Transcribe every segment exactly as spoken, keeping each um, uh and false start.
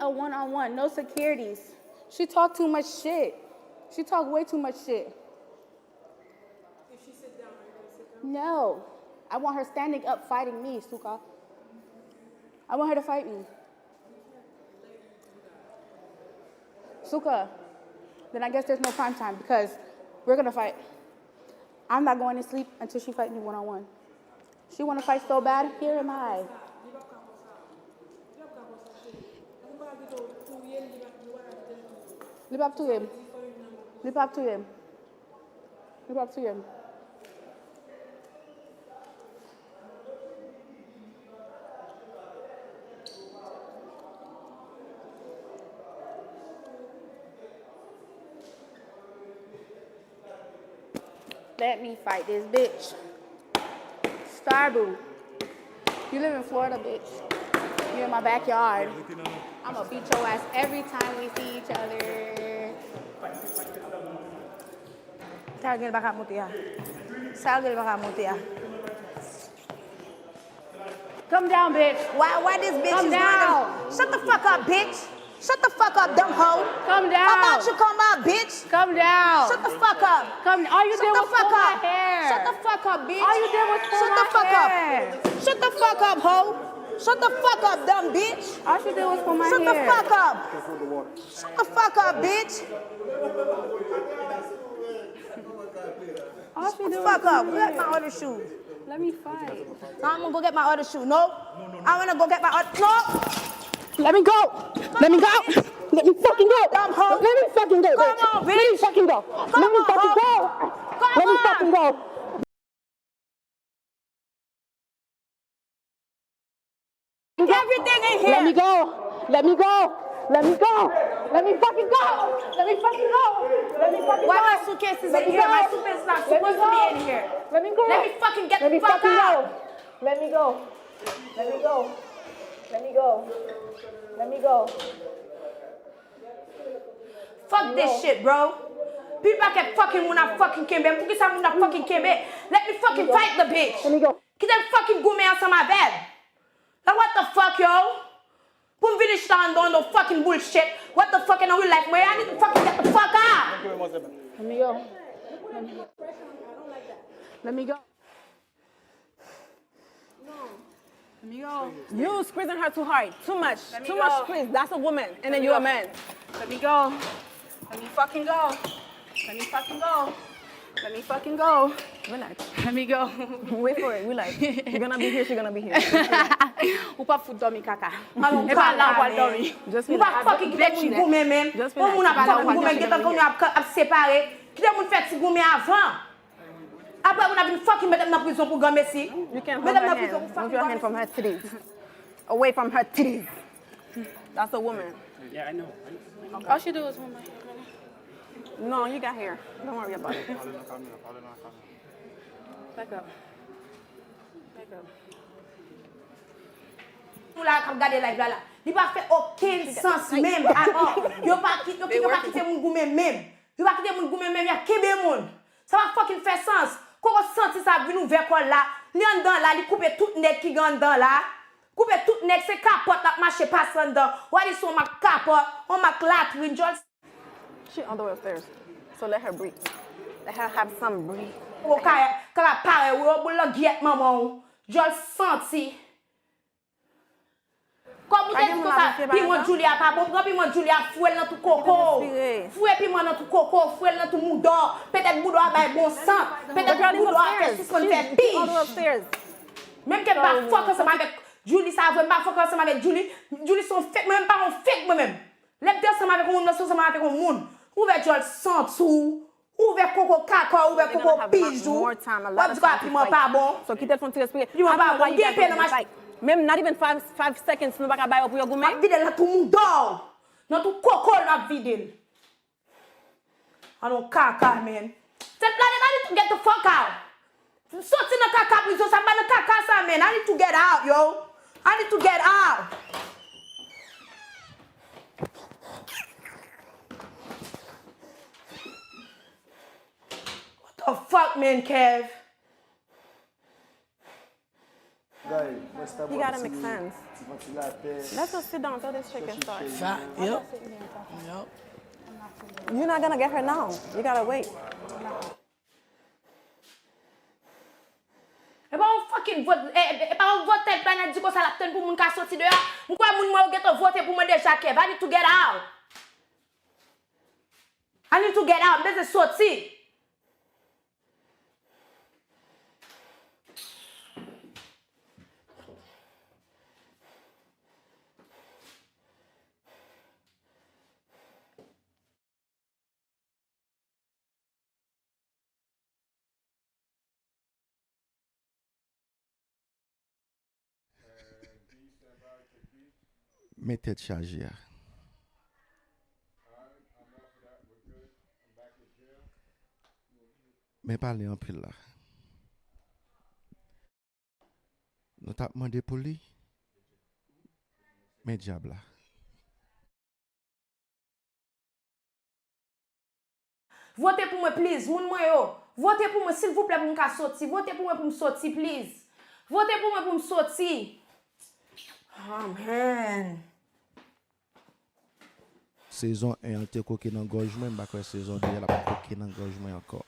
One on one, no securities. She talk too much shit. She talk way too much shit. No. I want her standing up fighting me, Suka. I want her to fight me. Suka, then I guess there's no prime time because we're gonna fight. I'm not going to sleep until she fight me one on one. She wanna fight so bad, here am I. Li p ap touye m. Li p ap touye m. Li p ap touye m. Let me fight this bitch. Starbu. You live in Florida, bitch. You in my backyard. I'ma beat your ass every time we see each other. Sa yo gen l pa ka monte a. Sa yo gen l pa ka monte a. Come down, bitch. Why, why this bitch Come is down. Shut the fuck up, bitch. Shut the fuck up, dumb hoe. Come down. About you come up, bitch. Come down. Shut the fuck up. Come. All you Shut did the was fuck pull up. My hair. Shut the fuck up, bitch. All you did was pull Shut my the fuck hair. Up. Shut the fuck up, hoe. Shut the fuck up, dumb bitch. All she did was pull my Shut hair. Shut the fuck up. Shut the fuck up, bitch. All she did was Fuck up. Who got my other shoe? Let me fight. No, I'm gonna go get my other shoe. No. I wanna go get my other. No. Let me go. Let me go. Let me fucking go. Dumb hoe. Let me fucking go, Come bitch. On, bitch. Let me fucking go. Come Let me on, fucking hoe. Go. Come Let me on. Fucking go. Everything in here. Let me go. Let me go. Let me go. Let me fucking go. Let me fucking go. Let me fucking Why go. My suitcase is Let in me here? Go. My suitcase is not Let me supposed to be go. In here. Let me go. Let me fucking get Let me the fuck fucking out. Go. Let me go. Let me go. Let me go. Let me go. Fuck this shit, bro. Pil pakèt fucking moun ap fucking kenbe m. Poukisa moun ap fucking kenbe? Let me fucking fight the bitch. Let me go. Kite m fucking goumen ansanm avè l. Like, what the fuck, yo? Pou m vini chita anndan on no fucking bullshit. What the fuck, in a real life, mwen, I need to fucking get the fuck out. Let me go. Let me go. Let me go. You squeezing her too hard. Too much. Let me Too go. Much squeeze. That's a woman. And Let then me you go. A man. Let me go. Let me fucking go. Let me fucking go. Let me fucking go. Relax. Let me go. Wait for it. Relax. You're gonna be here. She's gonna be here. Ou p ap fout dòmi kaka. Alon E pa la ou pral dòmi. Just Ou pa relax. Fucking kite moun goumen menm. Just Pou moun ap relax. Fucking goumen, gentan konnen ap, ap separe. Kite moun fè ti goumen avan. Apre moun ap vin fucking mete m nan prizon pou granmesi. You can hold Mete m her nan hand. Prizon pou Move fucking your hand from granmesi. Her titties. Away from her titties. That's a woman. Yeah, I know. All she do is hold my hand. No, you got hair. Don't worry about it. Back up. Back up. Nou la k ap gade live la la. Li pa fè okenn sans menm. Atò, yo pa ki- yo ki- yo pa kite moun goumen menm. Yo pa kite moun goumen menm, y ap kenbe moun. Sa pa fucking fè sans. Koko santi sa ap vin ouvè kò l la. Li anndan la, li koupe tout nèg ki gen anndan la. Koupe tout nèg, se kapòt l ap mache pase anndan. W a di se yon mak kapòt, yon mak latrin, djòl. She on the way upstairs. So let her breathe. Let her have some breathe. Ou ka, ka parè, ou yo boul langyèt manman w. Djòl santi. Kòm ou te di konsa, piman Djouly a pa bon, pran piman Djouly a, foure l nan tou koko w. Foure piman nan tou koko w, foure l nan tou mouda w. Petèt mouda w a bay bon sant. Petèt mouda w a fè sispann fè pij. Menm ke m pa fuck ansanm avèk Djouly sa vre, m pa fuck ansanm avèk Djouly. Djouly se yon fake, mwen menm m pa yon fake mwen menm. Lè m te ansanm avèk yon moun, mwen se ansanm avèk yon moun. Ouvè djòl santi w. Ouvè koko kaka w, ouvè koko pij ou. W ap di kòman piman pa bon. So kite l fè yon ti respire. Piman pa bon. Ou gen pen nan mach. Menm not even five, five seconds nou pa ka ba yo pou yo goumen. M ap vide l nan tou mouda w. Nan tou koko l m ap vide l. Alon kaka, man. Sèt la, I need to get the fuck out. Soti nan kaka prizon sa, m pa nan kaka sa, man. I need to get out, yo. I need to get out. What the fuck, man, Kev? You gotta make sense. Let's just sit down till this chick can start. Fact, yep. Yep. You're not gonna get her now. You gotta wait. E pa yon fucking vot, e, e, e pa yon vot tèt bannèt di konsa l ap tann pou moun ka soti deyò. M kwè moun mwen yo gentan vote pou mwen deja, Kev. I need to get out. I need to get out. M bezwen soti. Men tèt chaje a. Men pale anpil la. Nou t ap mande pou li. Men dyab la. Vote pou mwen, please, moun mwen yo. Vote pou mwen, silvouplè, pou m ka soti. Vote pou mwen pou m soti, please. Vote pou mwen pou m soti. Oh, man. Sezon en an te koke nan gòj mwen, m pa kwè sezon de a l ap koke nan gòj mwen ankò.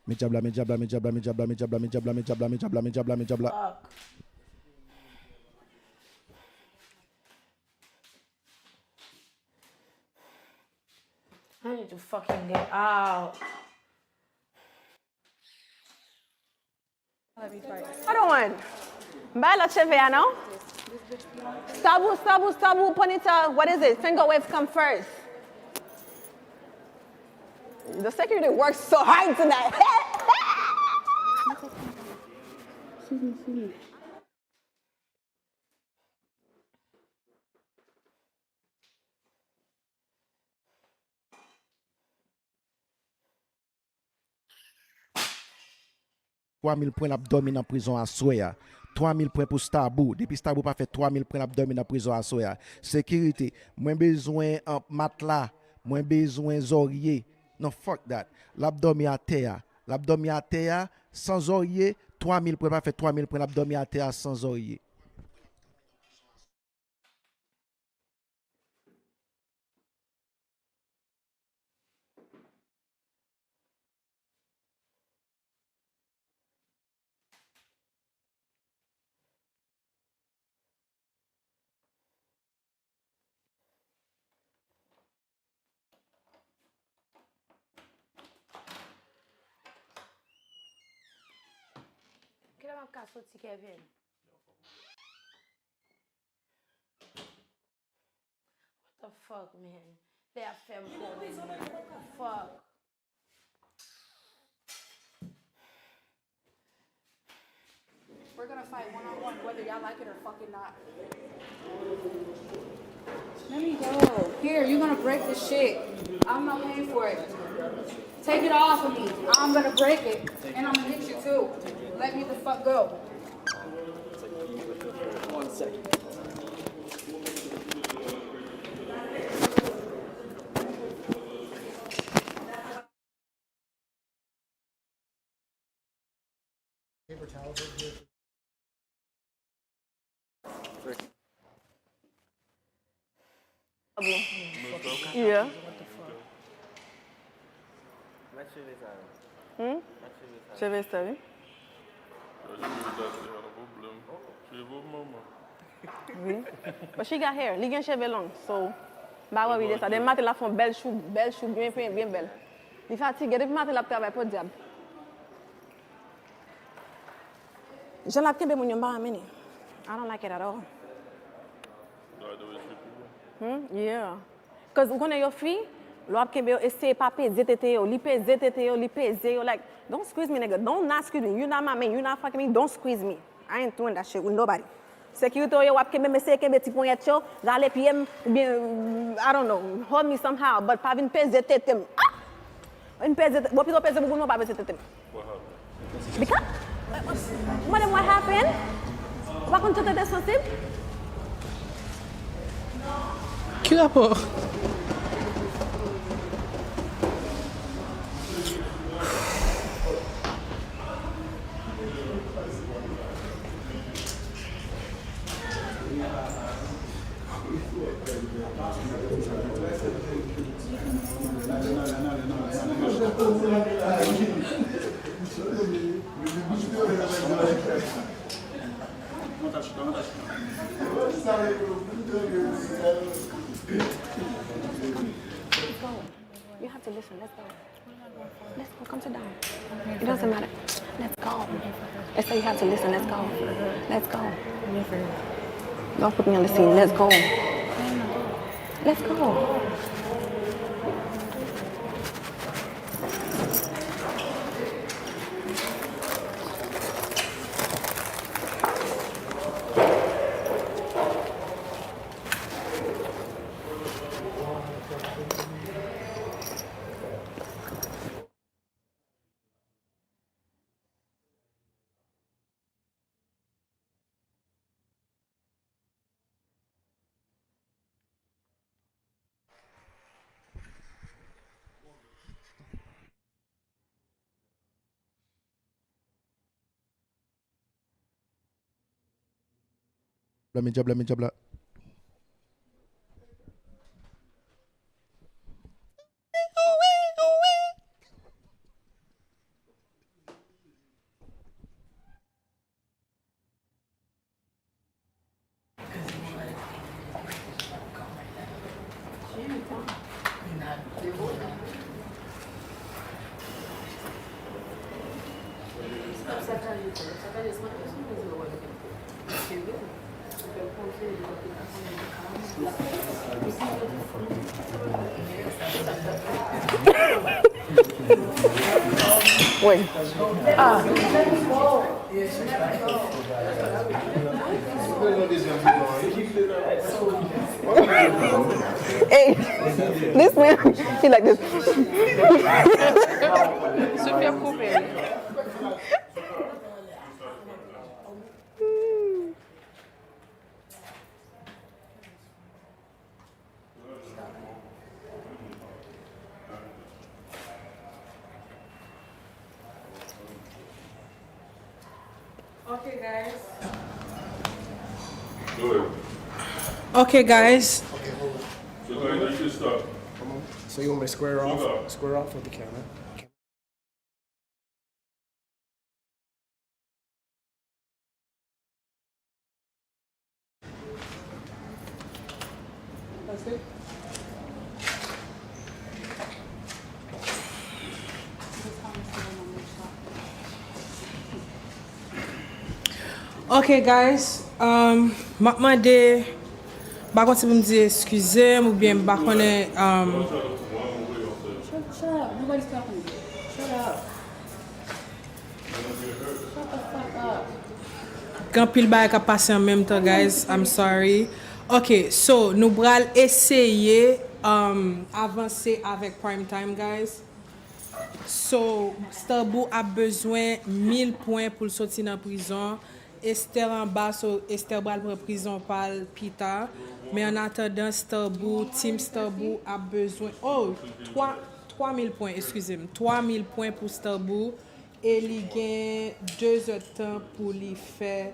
Men dyab la, men dyab la, men dyab la, men dyab la, men dyab la, men dyab la, men dyab la, men dyab la, men dyab la, men dyab la. Fuck. I need to fucking get out. Hold on. M bay lòt cheve a, non? Stabu, stabu, stabu, ponyta, what is it? Finger waves come first. The security works so hard tonight. Excuse me, excuse me. Twa mil pwen l ap dòmi nan prizon aswè a. Twa mil pwen pou Stabu. Depi Stabu pa fè twa mil pwen l ap dòmi nan prizon aswè a. Sekirite, mwen bezwen, uh, matla. Mwen bezwen zòrye. Non, fuck that. L ap dòmi atè a. L ap dòmi atè a, san zòrye. Twa mil pwen pa fè twa mil pwen, l ap dòmi atè a san zòrye. Kilè m ap ka soti, Kevin? What the fuck, man? Lè y ap fè m kò. Fuck. We're gonna fight one on one, whether y'all like it or fucking not. Let me go. Here, you're gonna break the shit. I'm not paying for it. Take it off of me. I'm gonna break it. And I'm gonna hit you too. Let me the fuck go. One second. Yeah. Hmm? Cheve sa, wi. Wi. But she got hair. Li gen cheve long. So, m pa wè wi de sa. Demen maten, l ap fè yon bèl chou, bèl chou, byen penyen, byen bèl. Li fatige. Depi maten, l ap travay, podyab. Jan l ap kenbe moun yo, m pa renmen li. I don't like it at all. Hmm? Yeah. 'Cause ou konnen yo fi, lè w ap kenbe yo, eseye pa peze tete yo. Li peze tete yo, li peze yo. Like, don't squeeze me, nigga. Don't not squeeze me. You not my man. You not fucking me. Don't squeeze me. I ain't doing that shit with nobody. Sekirite w ye, w ap kenbe m, eseye kenbe ti ponyèt yo, rale pye m, oubyen, I don't know, hold me somehow, but pa vin peze tete m. Ah! Vin peze te-, bon, pito peze bouboun mwen, pa peze tete m. Because, mande m what happened? Ou pa konn jan tete sansib? Ki rapò? You have to listen. Let's go. Let's go. Come sit down. It doesn't matter. Let's go. It's that you have to listen. Let's go. Let's go. Don't put me on the scene. Let's go. Let's go. Blame djab la, men djab la. Wi. Ah. Hey, this man, he like this. Sophia Cooper. Okay, guys. Okay, guys. So you want me to square off? Square off with the camera. Ok, guys, um, m ap mande, m pa konn si pou m di eskize m oubyen m pa konnen, um, Shut up. Nobody's talking to you. Shut up. Shut the fuck up. Gen anpil bagay k ap pase an menm tan, guys. I'm sorry. Ok, so, nou pral eseye, um, avanse avèk prime time, guys. So, Starboo ap bezwen mil pwen pou l soti nan prizon. Esther anba, so Esther pral pran prizon pa l pita. Men annatandan, Starboo, Team Starboo ap bezwen, oh, twa, twa mil pwen, eskize m, twa mil pwen pou Starboo. E li gen de zè tan pou li fè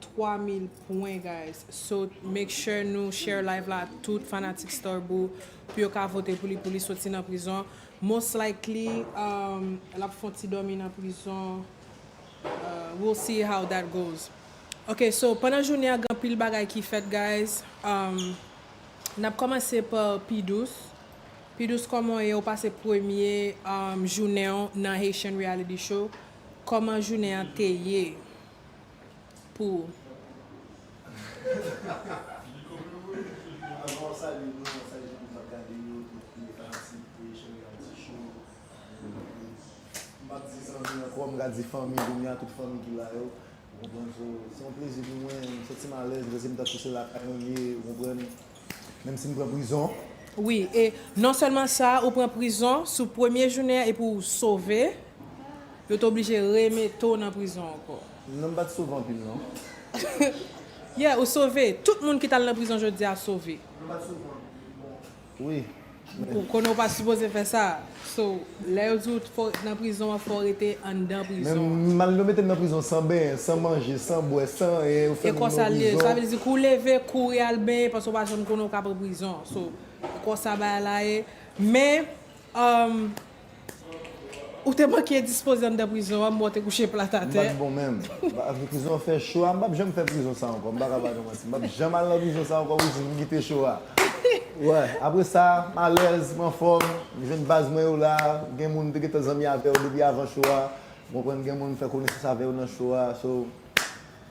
twa mil pwen, guys. So, make sure nou share live la, tout fanatik Starboo, pou yo ka vote pou li, pou li soti nan prizon. Most likely, um, l ap fè yon ti dòmi nan prizon. Uh, we'll see how that goes. Ok, so, pandan jounen an, gen anpil bagay ki fèt, guys. Um, n ap kòmanse pa P Douce. P Douce, kòman w ye? Ou pase premye, um, jounen w nan Haitian Reality Show. Kòman jounen an te ye pou ou? Avan w salye nou, w salye tout moun k ap gade yo, tout fanatik Haitian Reality Show. M p ap di zanmi ankò, m ka di fanmi, kounye a tout fanmi ki la yo. Ou konprann? So, se yon plezi pou mwen, m santi m alèz, m santi m tankou se lakay mwen m ye, ou konprann? Menm si m pran prizon. Wi, e non sèlman sa, ou pran prizon sou premye jounen an epi w sove, yo te oblije remete w nan prizon ankò. Non, m pa t sove anpil, non. Yeah, ou sove. Tout moun ki t al nan prizon jodi a sove. M pa t sove anpil, bon. Wi. Ou konnen w pa sipoze fè sa. So, lè yo di w fò nan prizon an, fò w rete anndan prizon an. Men mal yo mete m nan prizon san benyen, san manje, san bwè, san anyen, yo fè m mouri nan prizon. Sa vle di ke w leve, kouri al benyen, paske w pa janm konnen w ka pran prizon. So, e konsa bagay la ye. Men, um, ou te manke endispoze anndan prizon an, m wè w te kouche plat atè. M pa t bon menm. Prizon an fè cho a, m p ap janm fè prizon sa ankò. M pa ka ba nou manti. M p ap janm al nan prizon sa ankò pou di m kite cho a. Wè, apre sa, m alèz, m anfòm, m jwenn baz mwen yo la, gen moun m te gentan zanmi avè yo depi avan cho a, m konprann gen moun m fè konesans avè yo nan cho a, so,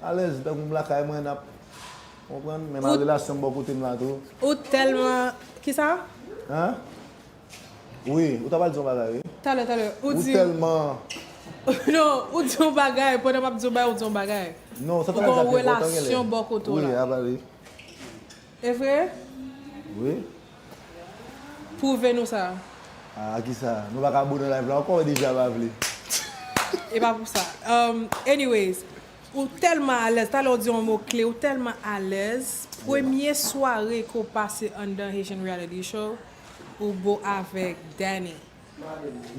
alèz, tankou m lakay mwen, n ap, konprann, men m al relasyon m bò kote m la tou. Ou tèlman, kisa? Hein? Wi, ou ta pral di yon bagay, wi. Talè, talè, ou di. Ou tèlman. Non, ou di yon bagay, pandan m ap di yon bagay, ou di yon bagay. Non, sa ta pral di ap enpòtan genlè. Ou gen yon relasyon bò kote w la. Wi, a pale. E vre? Wi. Pwouve nou sa. A, kisa? Nou pa ka bo nan live la ankò, deja pa vle. E pa pou sa. Um, anyways, ou tèlman alèz, talè w di yon mo kle, ou tèlman alèz. Premye sware ke w pase anndan Haitian Reality Show, ou bo avèk Danny.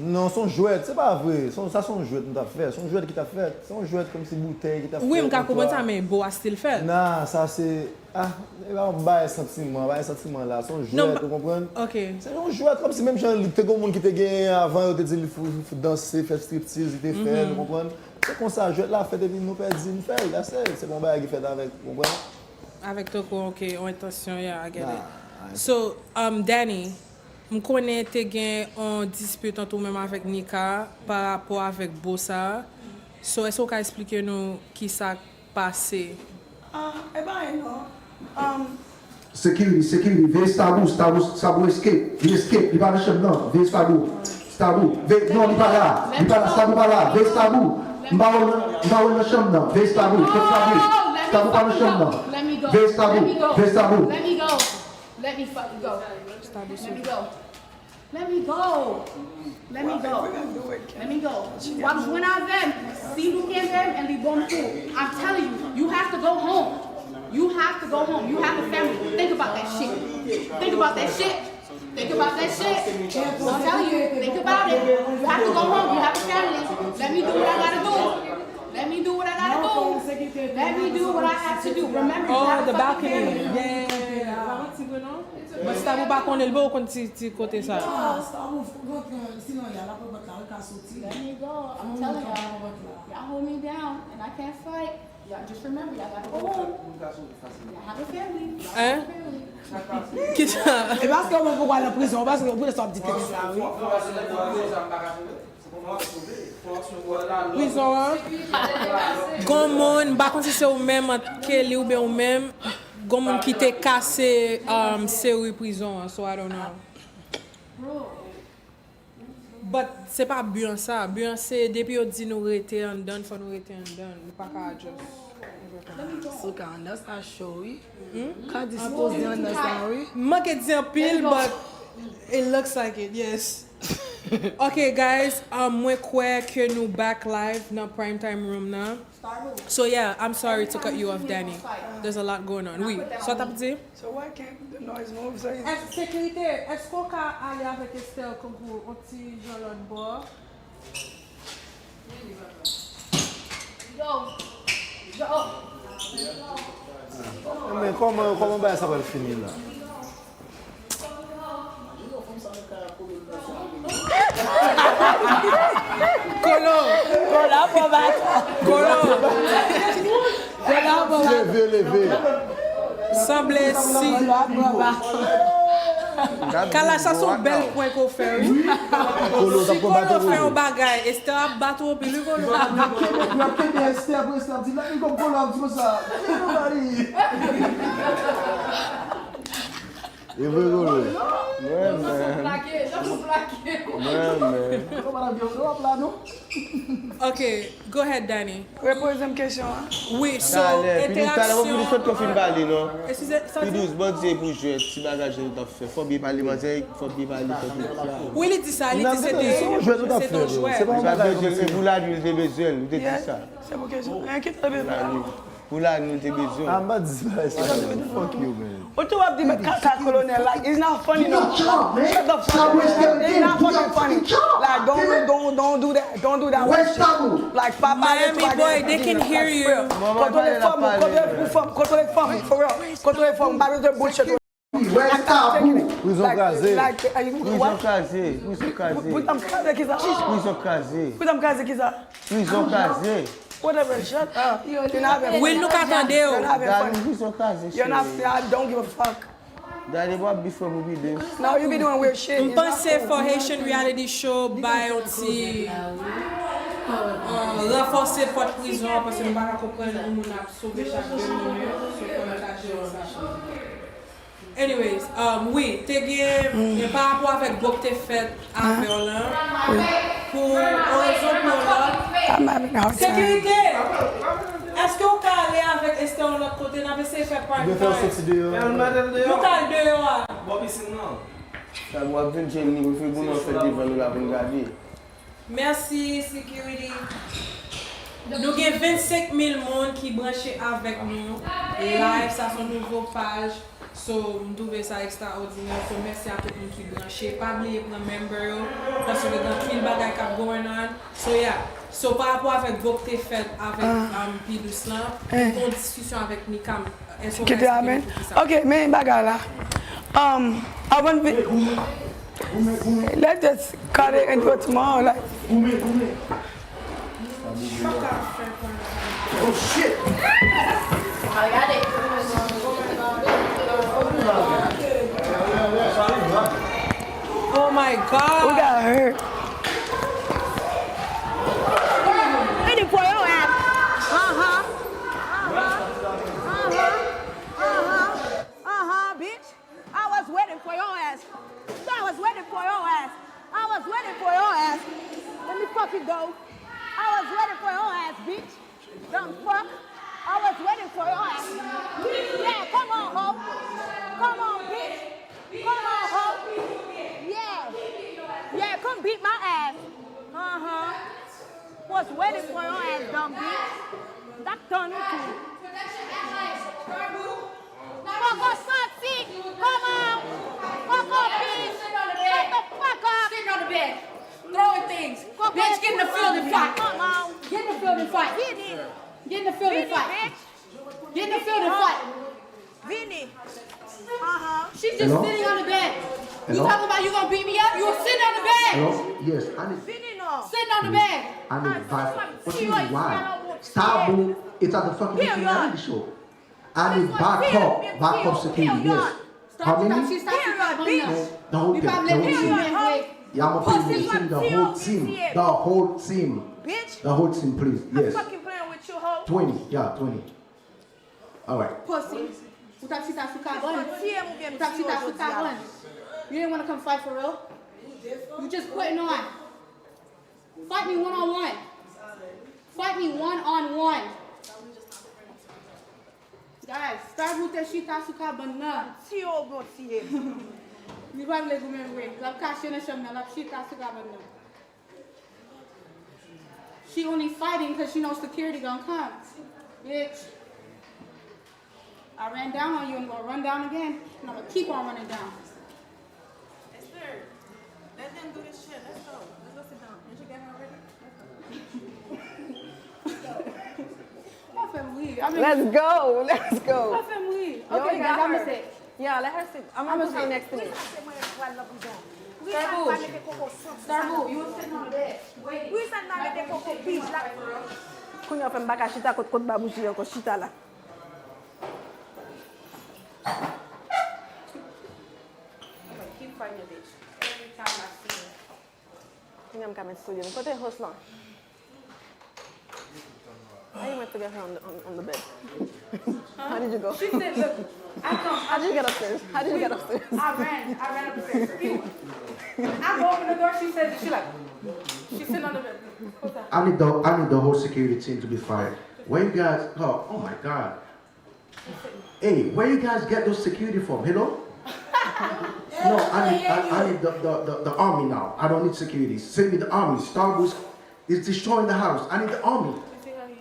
Non, se yon jwèt, se pa vre. Se yon- Sa se yon jwèt nou t ap fè. Se yon jwèt ki t ap fèt. Se yon jwèt kòmsi boutèy ki t ap fèt. Wi, m ka konprann sa, men bo a still fèt. Nan, sa se, ah, e pa yon bagay santiman, bagay santiman la. Se yon jwèt, ou konprann? Ok. Se yon jwèt, kòmsi menm jan li te gen moun ki te genyen avan, yo te di li fou, fou danse, fè striptiz, li te fè, ou konprann? Se konsa, jwèt la fèt epi nou pèdi, nou fè l, that's it. Se pa yon bagay ki fèt avèk, ou konprann? Avèk tankou, ok, yon entansyon, yeah, I get it. So, um, Danny, m konnen te gen yon dispit ant ou menm avèk Nika pa rapò avèk bo sa. So, èske w ka eksplike nou kisa k pase? Ah, e pa anyen non. Um, Security, security, veye Stabou, Stabou, Stabou escape, li escape, li pa nan chanm nan, veye Stabou. Stabou, veye, non, li pa la, li pa la, Stabou pa la, veye Stabou. M pa wè l, m pa wè l nan chanm nan, veye Stabou, kot Stabou? Stabou pa nan chanm nan. Veye Stabou, veye Stabou. Let me fucking go. Let me go. Let me go. Let me go. Let me go. W ap jwenn avè m. Si nou kenbe m, and li ban m kou. I'm telling you, you have to go home. You have to go home. You have a family. Think about that shit. Think about that shit. Think about that shit. I'm telling you, think about it. You have to go home. You have a family. Let me do what I gotta do. Let me do what I gotta do. Let me do what I have to do. Remember, you have a fucking family. Yeah. But Stabou pa konnen, li poko konn ti, ti kote sa. Ah, Stabou fòk rantre, sinon y a la pòt la, li ka soti. Let me go. I'm telling y'all, y'all hold me down and I can't fight. Y'all just remember, y'all gotta go home. Y'all have a family. Y'all have a family. Kisa? E paske ou menm poko al nan prizon, paske ou prese ap di tèks la, wi. Prizon an. Gon moun, m pa konn si se ou menm ant Kelly oubyen ou menm, gon moun ki te kase um, seri prizon an, so I don't know. But se pa bi an sa. Bi an se depi yo di nou rete anndan, fò nou rete anndan. Nou pa ka just. Souka anndan sa cho wi. Ka dispoze anndan sa wi. M manke di anpil, but it looks like it, yes. Ok, guys, um, mwen kwè ke nou back live nan prime time room nan. So yeah, I'm sorry to cut you off, Danny. There's a lot going on. Wi, sa w t ap di? So why can't the noise move? So it's Èske sekirite, èske w ka ale avèk Esther kankou yon ti jan lòt bò? Yo. Yo. Men kòman, kòman bagay sa pral fini la? Kolo! Kolo, pran baton! Kolo! Kolo, pran baton! Leve, leve. Sanble si. Kala, sa se yon bèl prank ou fè, wi. Si Kolo fè yon bagay, Esther ap bat ou anpil, wi, Kolo. L ap kenbe, l ap kenbe Esther, pou Esther ap di, let me go, Kolo ap di konsa. Ain't nobody. E vre, Kolo. Mwen menm. Mwen menm. Kolo pa nan biro ap la, non? Ok, go ahead, Danny. Repoze m kesyon an. Wi, so, entèraksyon. Sot kon fin pale, non? Eskize, sa Pi di? Dous, bandi e pou jwèt, ti bagay jan nou t ap fè. Fò byen pale, manzè, fò byen pale, fò byen fè. Wi, li di sa, li di se te, se te yon jwèt. Li pa bezwen l, men pou la, li te bezwen l, li te di sa. Se pou kesyon. Enkete, bebe. Pou la nou te bezwen. I'm about to smash that. Fuck you, man. What you have to kaka kolonel? Like, it's not funny, no. Shut the fuck up. It's not fucking funny. Like, don't, don't, don't do that. Don't do that. Like, papa, Miami boy, they can hear you. Kontrole fanm ou, kontrole fanm ou, for real. Kontrole fanm ou, pa bezwen bullshit. Prizon kraze. Prizon kraze. Prizon kraze. Prizon kraze. Prizon kraze. Prizon kraze. Whatever, shut up. Yo, Will, nou ka tande w. Dani, prizon kraze. You're not, I don't give a fuck. Dani, w ap bif pou pide. No, you be doing weird shit. M panse for Haitian reality show bay yon ti ranfòse pòt prizon an paske m pa ka konprann yon moun ap sove chak de minit. So fò nou ta jere sa. Anyways, um, wi, te gen, gen pa rapò avèk gwo k te fèt avè w lan, pou yon rezon pou yon lòt. Sekirite! Èske w ka ale avèk Esther yon lòt kote? N ap eseye fè part time. Nou t al deyò a. Sa w ap vin jwenn li, pou fi pou nou fè devan nou la pou n gade. Mèsi, security. Nou gen vennsenk mil moun ki branche avèk nou live. Sa se yon nouvo paj. So, m twouve sa ekstraòdinè. So, mèsi a tout moun ki branche. Pa bliye pran member yo. Paske gen anpil bagay k ap going on. So, yeah. So, pa rapò avèk vo k te fèt avèk um, Pi Dous lan, m te gen yon diskisyon avèk Mika. Èske w ka eksplike m poukisa? Ok, men bagay la. Um, avan vi- Let's just cut it and put tomorrow. Like, Oh shit! Oh my God! We got hurt. Ready for your ass. Uh huh. Uh huh. Uh huh. Uh huh. Uh huh, bitch. I was waiting for your ass. I was waiting for your ass. I was waiting for your ass. Let me fucking go. I was waiting for your ass, bitch. Dumb fuck. I was waiting for your ass. Yeah, come on, ho. Come on, bitch. Come on, ho. Yeah. Yeah, come beat my ass. Uh huh. Was waiting for your ass, dumb bitch. T ap tann ou tou. Poko santi. Come on. Poko bitch. Shut the fuck up. Sitting on the bed, throwing things. Bitch, get in the field and fight. Come on. Get in the field and fight. Vini. Get in the field and Vini, fight. bitch. Get in the field and fight. Vini. Uh huh. She's just sitting on the bed. You talking about you gonna beat me up? You were sitting on the bed. Hello? Yes, I need, Vini non. Sitting on the bed. I need back. What you mean, why? Stop, boo. It's at the fucking reality show. I need backup. Backup security, yes. How many? Stop, stop, stop, stop. The whole team. The whole team. Yeah, I'm gonna pay you the team. The whole team. The whole team. Bitch. The whole team, please. I'm Yes. fucking playing with you, hoe. Twenty. Yeah, twenty. All right. Pussy. Ou t ap chita sou kabann. Ou t ap chita sou kabann. You didn't want to come fight for real? You just quitting on. Fight me one on one. Fight me one on one. Guys, Starboy te chita sou kabann nan. Ti yo bon ti ye. Li pa vle goumen vre. L ap kache nan chanm nan, l ap chita sou kabann nan. She only fighting because she knows security gonna come. Bitch. I ran down on you and gonna run down again. And I'm gonna keep on running down. Esther, let them do this shit. Let's go. Let's go sit down. Did you get her already? Let's go. Let's go. Ou fè m ri. I mean, Let's go. Let's go. Ou fè m ri. Yo, Okay, we guys, got I'm gonna her. sit. Yeah, let her sit. I'm gonna put her next to me. Starboy, you were sitting on the bed. Wait. Kounye a fè m pa ka chita kot kot babouchi ankò chita la. Keep fighting the bitch. Every time I see you. Kounye a m ka met sou li. Kote host lan? How you went to get her on the, on, on the bed? How did you go? She said, look, I come. How did you get upstairs? How did you get upstairs? I ran. I ran upstairs. Excuse me. I go open the door. She said, she like, she's sitting on the bed. What's that? I need the I need the whole security team to be fired. Where you guys? Oh, oh my God. Hey, where you guys get those security from? Hello? No, I need I, I need the, the, the, the army now. I don't need security. Send me the army. Starbucks is destroying the house. I need the army.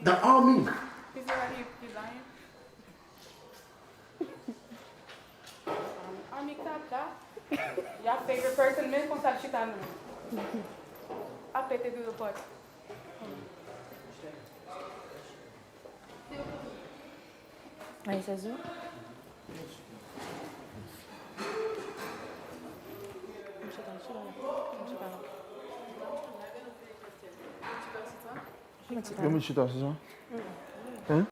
The army. You see how he, he lying? Sa, y ap fè rehearsal, men konsa l chita nou. Ap pete dwe pòt. Ay, sa zo. M chita, m chita la. M chita la. M chita. Yo met chita, se sa?